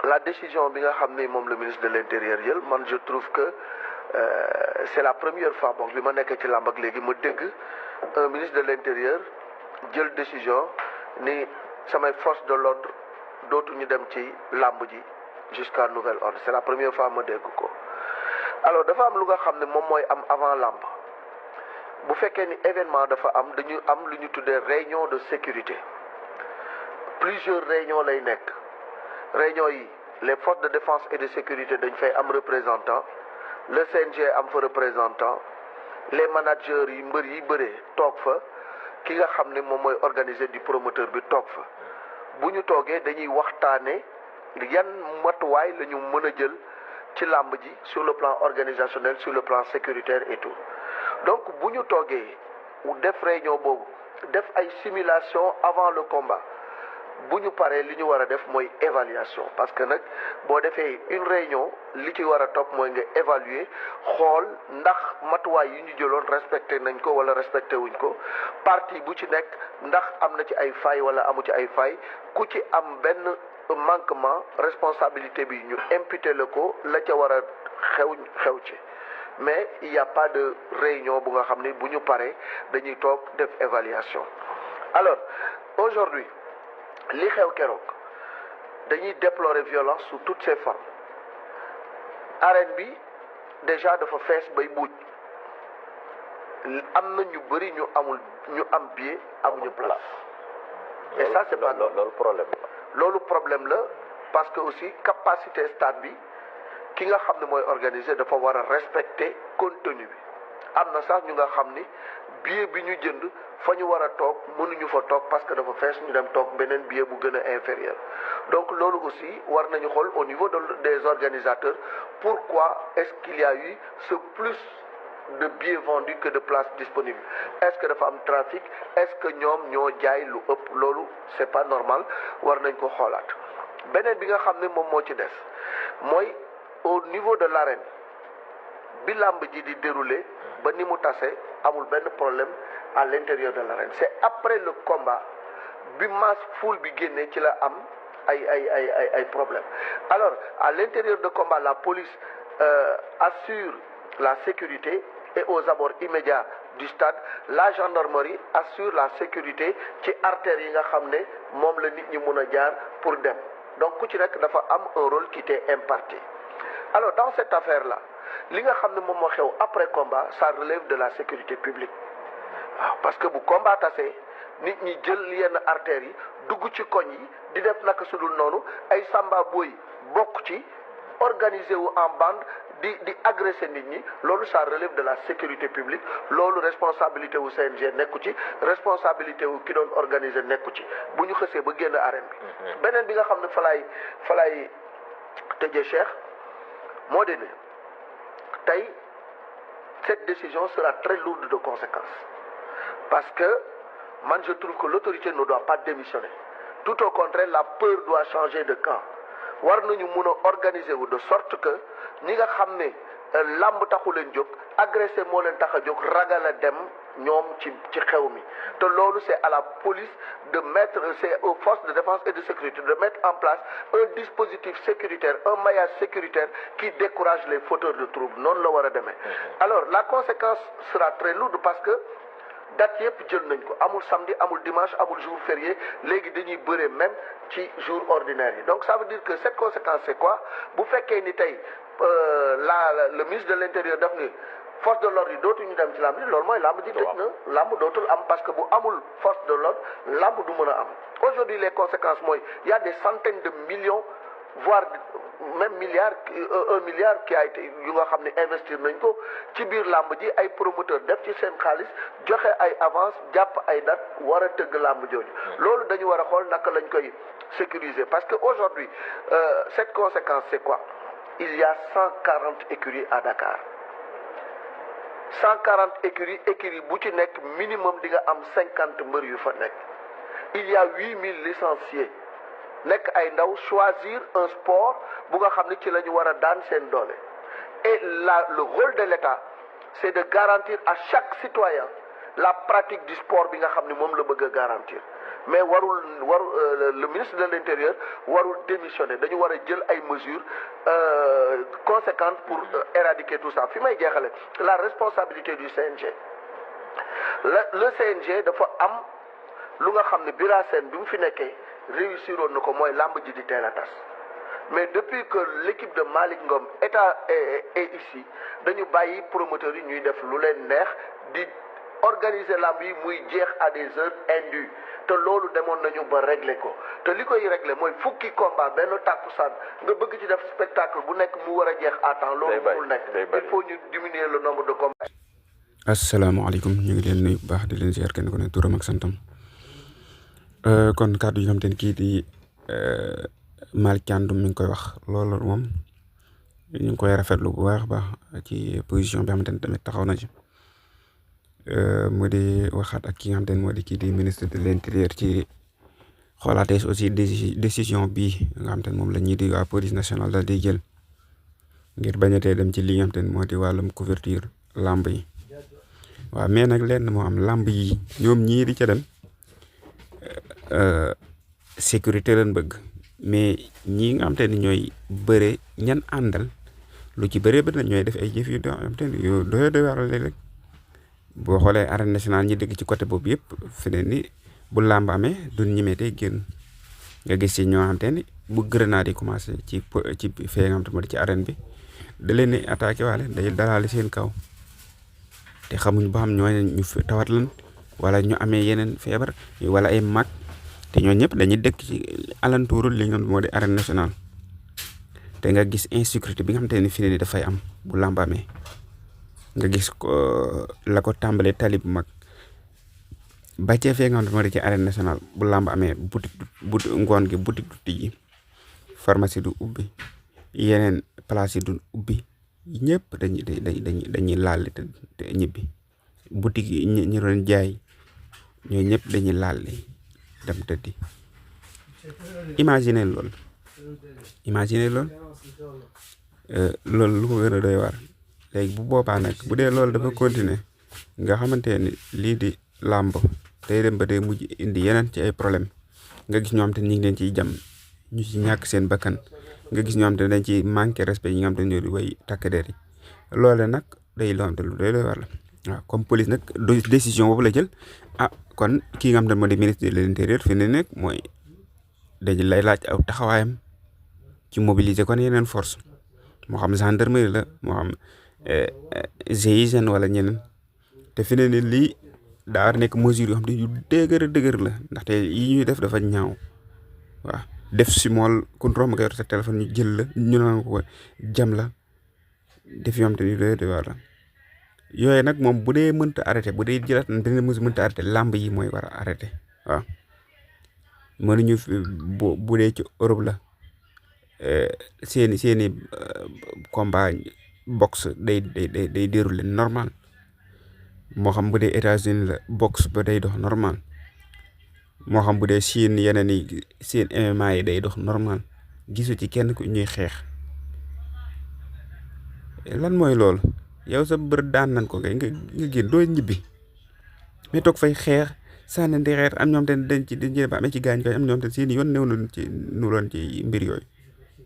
la décision bi nga xam ne moom le ministre de l'intérieur jël man je trouve que c'est la première fois bon bi ma nekkee ci làmb ak léegi ma dégg un ministre de l'intérieur jël décision ni samay force de l'ordre dootuñu dem ci làmb ji jusqu'à nouvel ordre c'est la première fois ma dégg ko. alors dafa am lu nga xam ne moom mooy am avant làmb bu fekkee ni événement dafa am dañu am lu ñu tuddee réunion de sécurité plusieurs réunions lay nekk réunion yi les forces de défense et de sécurité dañ fay am représentant le CNG am fa représentant les managers yi mbër yi bëree toog fa ki nga xam ne moom mooy organiser du promoteur bi toog fa bu ñu toogee dañuy waxtaane yan matuwaay la ñu mën a jël ci làmb ji sur le plan organisationnel sur le plan sécuritaire et tout donc bu ñu toogee def réunion boobu def ay simulation avant le combat bu ñu paree li ñu war a def mooy évaluation parce que nag boo defee une réunion li ci war a topp mooy nga évaluer xool ndax matuwaay yi ñu jëloon respecté nañ ko wala respecté wuñ ko partie bu ci nekk ndax am na ci ay failles wala amu ci ay failles ku ci am benn manquement responsabilité bi ñu imputé la ko la ca war a xew ci mais il y a pas de réunion bu nga xam ne bu ñu paree dañuy toog def évaluation alors aujourd'hui li xew keroog dañuy déplorer violence sous toutes ses formes arène bi déjà dafa fees bay buuj am na ñu bëri ñu am billet amuñu place et ça c'est pas loolu problème la parce que aussi capacité stade bi ki nga xam ne mooy organiser dafa war a respecter contenu bi am na sax ñu nga xam ni billet bi ñu jënd fa ñu war a toog mënuñu fa toog parce que dafa fees ñu dem toog beneen billet bu gën a inférieur donc loolu aussi war nañu xool au niveau des organisateurs pourquoi est-ce qu'il y a eu ce plus de billets vendus que de places disponibles est-ce que dafa am trafic est-ce que ñoom ñoo jaay lu ëpp loolu c'est pas normal war nañ ko xoolaat beneen bi nga xam ne moom moo ci des mooy au niveau de l'arène bi làmb ji di dérouler ba ni mu tase amul benn problème à l'intérieur de l'arène c'est après le combat bi masse foule bi génnee ci la am ay problème alors à l'intérieur de combat la police assure la sécurité et aux abords immédiats du stade la gendarmerie assure la sécurité ci artères yi nga xam ne moom la nit ñi mën a jaar pour dem donc ku ci nekk dafa am un rôle qui t'est imparti alors dans cette affaire là li nga xam ne moom moo xew après combat ça relève de la sécurité publique waaw parce que bu combat tasee nit ñi jël yenn artères yi dugg ci koñ yi di def naka sudul noonu ay samba boy bokk ci organisé wu en bande di agresser nit ñi loolu ça relève de la sécurité publique loolu responsabilité wu CNG nekku ci responsabilité wu ki doon organiser nekku ci bu ñu xësee ba génn arène bi beneen bi nga xam ne falay tëjee Cheikh moo di ne tey cette décision sera très lourde de conséquences parce que man je trouve que l'autorité ne doit pas démissionner tout au contraire la peur doit changer de camp war nañu mun a organiser wu de sorte que ñi nga xam ne làmb taxu leen jóg agressé moo leen tax a jóg ragal a dem ñoom ci xew mi te loolu c'est à la police de mettre c'est aux forces de défense et de sécurité de mettre en place un dispositif sécuritaire un maillage sécuritaire qui décourage les fauteurs de troubles noonu la war a demee alors la conséquence sera très lourde parce que date yëpp jël nañ ko amul samedi amul dimanche amul jour férié léegi dañuy bëre même ci jour ordinaire yi donc ça veut dire que cette conséquence c'est quoi bu fekkee ni tey le ministre de l'intérieur daf ni force de l'ordre yi dootuñu dem ci làmb ji loolu mooy làmb ji tëj na làmb dootul am parce que bu amul force de l'ordre làmb du mën a am aujourd'hui les conséquences mooy il y a des centaines de millions voire même milliards 1 milliard qui a été yu nga xam ne investir nañ ko ci biir làmb ji ay promoteur def ci seen xaalis joxe ay avance jàpp ay date war a tëgg làmb jooju loolu dañu war a xool naka lañ koy sécuriser parce que aujourd'hui cette conséquence c'est quoi il y a 140 écuries à Dakar 140 écuries bu ci nekk minimum di nga am 50 mbër yu fa nekk il y a 8000 licenciés nekk ay ndaw choisir un sport bu nga xam ne ci la ñu war a daan seen doole et le rôle de l'État c'est de garantir à chaque citoyen la pratique du sport bi nga xam ne moom la bëgg a garantir mais le ministre de l'Intérieur warul démissionner dañu war a jël ay mesures conséquentes pour éradiquer tout ça fi may jeexale la responsabilité du CNG le CNG dafa am lu nga xam ne Bira Sène bi mu fi nekkee réussiroon na ko mooy làmb ji di teel a tas mais depuis que l'équipe de Malick Ngom est ici dañu bàyyi promoteurs yi ñuy def lu leen neex di organiser lamb yi muy jeex à des heures indues te loolu demoon nañu ba régler ko te li koy régler mooy fukki combat benn takkusaan nga bëgg ci def spectacle bu nekk mu war a jeex à temps loolu mënul nekk il faut ñu diminuer le nombre de combats. asalaamaaleykum ñu ngi leen nuyu bu baax di leen ziar kenn ku ne turam ak santam kon kàddu yi nga xamante ne kii di Malick Thiandoum mi ngi koy wax loolu moom ñu ngi koy rafetlu bu baax ci position bi xamante ne tamit taxaw na ci mu di waxaat ak ki nga xamante ne moo di kii di ministre de l'intérieur ci xoolaatee aussi décision bi nga xamante ne moom la ñuy di waa police nationale daal di jël ngir bañatee dem ci li nga xamante ne moo di wàllum couverture lamb yi waaw mais nag lenn moo am lamb yi ñoom ñii di ca dem sécurité lañ bëgg mais ñii nga xamante ne ñooy bëre ñan àndal lu ci bëree bëri na ñooy def ay jëf yu xamante ne yu doy waral rek boo xoolee arène nationale ñi dëkk ci côté boobu yëpp fi ne ni bu làmb amee duñ ñemetee génn nga gis ci ñoo xamante ne bu grenade yi commencé ci fee nga xamante moo di ci arène bi da leen di attaqué waale day dalaale seen kaw te xamuñ ba xam ñooñu ñu tawat lan wala ñu amee yeneen feebar wala ay mag te ñoo ñëpp dañuy dëkk ci alentour li nga moo di arène nationale te nga gis insécurité bi nga xamante ne fi ne ni dafay am bu làmb amee nga gis ko la ko tàmbalee tali bu mag ba cee fee nga xamante moo di ci arène nationale bu làmb amee boutique ngoon gi boutique du tijji pharmacie du ubbi yeneen place yi du ubbi ñëpp dañuy laal te ñibbi boutique yi ñi doon jaay ñooy ñëpp dañuy laal dem tëddi imaginer loolu loolu lu ko gën a doy war léegi bu boobaa nag bu dee loolu dafa continuer nga xamante ne lii di làmb day dem ba day mujj indi yeneen ci ay problème nga gis ñoo xam te ñu ngi leen ciy jam ñu ci ñàkk seen bakkan nga gis ñoo xam te dañ ci manqué respect yi nga xam te ñoo di way takk der yi loole nag day loo xam te lu doy war la waaw comme police nag décision boobu la jël kon kii nga xam te moo di ministre de l'intérieur fi ne nekk mooy dañ lay laaj aw taxawaayam ci mobiliser kon yeneen force moo xam gendarmerie la moo xam GIGN wala ñeneen te fi ne ni lii daa war nekk mesure yoo xam ne yu dëgër la ndaxte yi ñuy def dafa ñaaw waaw def si mool contrôle nga yor sa téléphone ñu jël la ñu naan ko jam la def yoo xam te ni doy waar la yooyu nag moom bu dee mënta arrêté bu dee jëlaat na benn mesure mënta arrêté làmb yi mooy war a arrêté waaw mënuñu bu dee ci Europe la seeni combat boxe day déroulé normal moo xam bu dee États-Unis la boxe ba day dox normal moo xam bu dee Chine yeneen yi seen MMA yi day dox normal gisu ci kenn ku ñuy xeex lan mooy loolu yow sa bër daan nañ ko kay nga génn doo ñibbi mais toog fay xeex sànni di xeer am ñoom te dañ ba amee ci gaañ koy am ñoom te seen yoon néew na ci nuroon ci mbir yooyu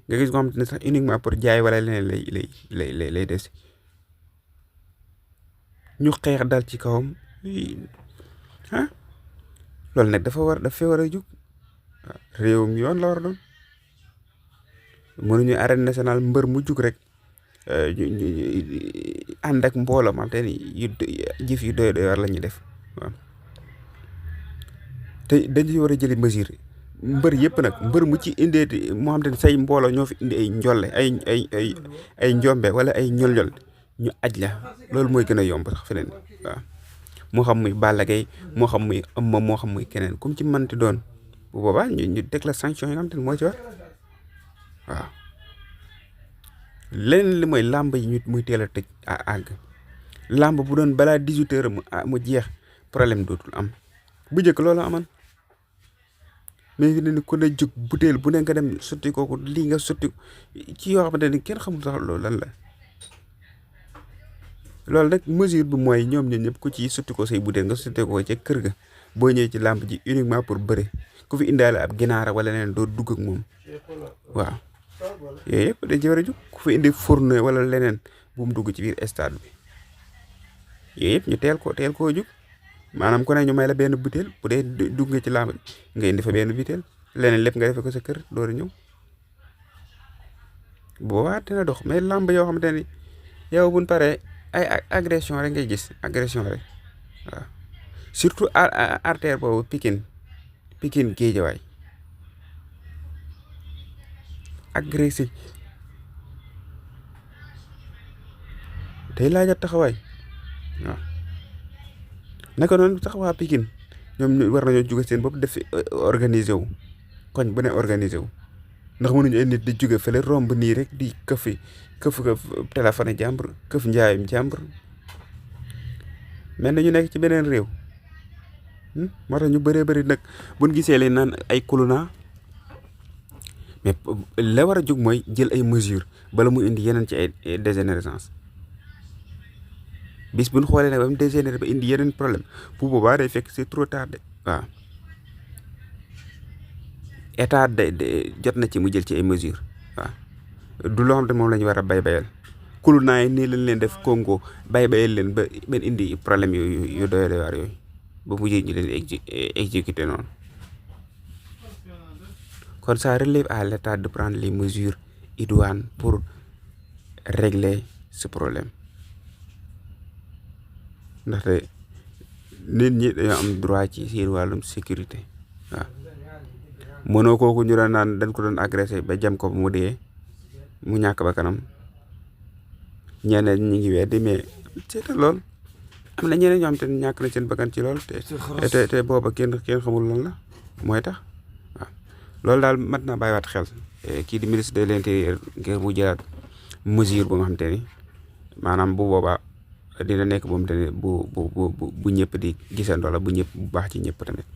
nga gis ko xam ne sax uniquement pour jaay wala leneen lay des ñu xeex dal ci kawam loolu nag dafa war a jug réew mi yoon la war a doon mënuñu arène nationale mbër mu jug rek ànd ak mbooloo ma te ni jëf yu doy war la ñuy def waaw te dañu war a jëli mesure mbër yëpp nag mbër mu ci indeeti moo xam te ne say mbooloo ñoo fi indi ay njolle ay njombe wala ay ñol-ñol ñu aj la loolu mooy gën a yomb sax feneen waaw moo xam muy Balla Gaye moo xam muy Eumeu moo xam muy keneen comme ci mënti doon bu boobaa ñu teg la sanction yi nga xam te ne moo ci war waaw leneen li mooy làmb yi ñu muy teel a tëj àgg làmb bu doon balaa 18 heures mu jeex problème dootul am bu njëkk loolu aman mais fi ne ni ku ne jóg butéel bu ne nga dem sotti kooku lii nga sotti ci yoo xamante ne kenn xamul sax loolu lan la loolu nag mesure bi mooy ñoom ñëpp ku ci sotti ko say butéel nga sotti ko ca kër ga boo ñëwee ci làmb ji uniquement pour bëre ku fi indaale ab ginaara wala leneen doo dugg ak moom waaw yooyu yëpp dañ ci war a jóg ku fi indi fourne wala leneen bu mu dugg ci biir stade bi yooyu yëpp ñu teel koo jóg maanaam ku ne ñu may la benn butéel bu dee dugg nga ci làmb nga indi fa benn butéel leneen lépp nga defe ko sa kër door a ñëw boobaa dina dox mais làmb yoo xamante ni yow buñ paree ay agression rek ngay gis agression rek waaw surtout artère boobu Pikine Guédiawaye agressé tey laaj a taxawaay waaw naka noonu sax waa Pikine ñoom war nañoo jóge seen bopp def organisé wu koñ bu ne organisé wu ndax mënuñu ay nit di jóge fële romb nii rek di këf téléphone jàmbur këf njaayum jàmbur mel na ñu nekk ci beneen réew moo tax ñu bëree bëri nag buñ gisee leen naan ay kuluna mais la war a jóg mooy jël ay mesures bala mu indi yeneen ci ay dégénérescence bis buñ xoolee nag ba mu dégénéré ba indi yeneen problème bu boobaa day fekk c'est trop tard de waaw état de jot na ci mu jël ci ay mesures waaw du loo xam ne moom la ñu war a bayal kuluna yi nii lañ leen def Congo bayal leen ba indi problème yu doy waar yooyu ba mujjee ñu leen exécuté noonu kon ça relève à l'état de prendre les mesures idoines pour régler ce problème ndaxte nit ñi dañoo am droit ci seen wàllum sécurité waaw mënoo kooku ñu doon naan dañ ko doon agressé ba jam ko mu dee mu ñàkk ba kanam ñeneen ñi ngi weddi mais c'est lool am na ñeneen ñoo xam te ne ñàkk na seen bakkan ci lool te booba kenn xamul lan la mooy tax waaw loolu daal mat naa bàyyiwaat xel kii di ministre de l'intérieur ngir mu jëlaat mesure bu nga xam te ni maanaam bu boobaa dina nekk bu mu te ne bu ñëpp di gisandoo la bu ñëpp bu baax ci ñëpp tamit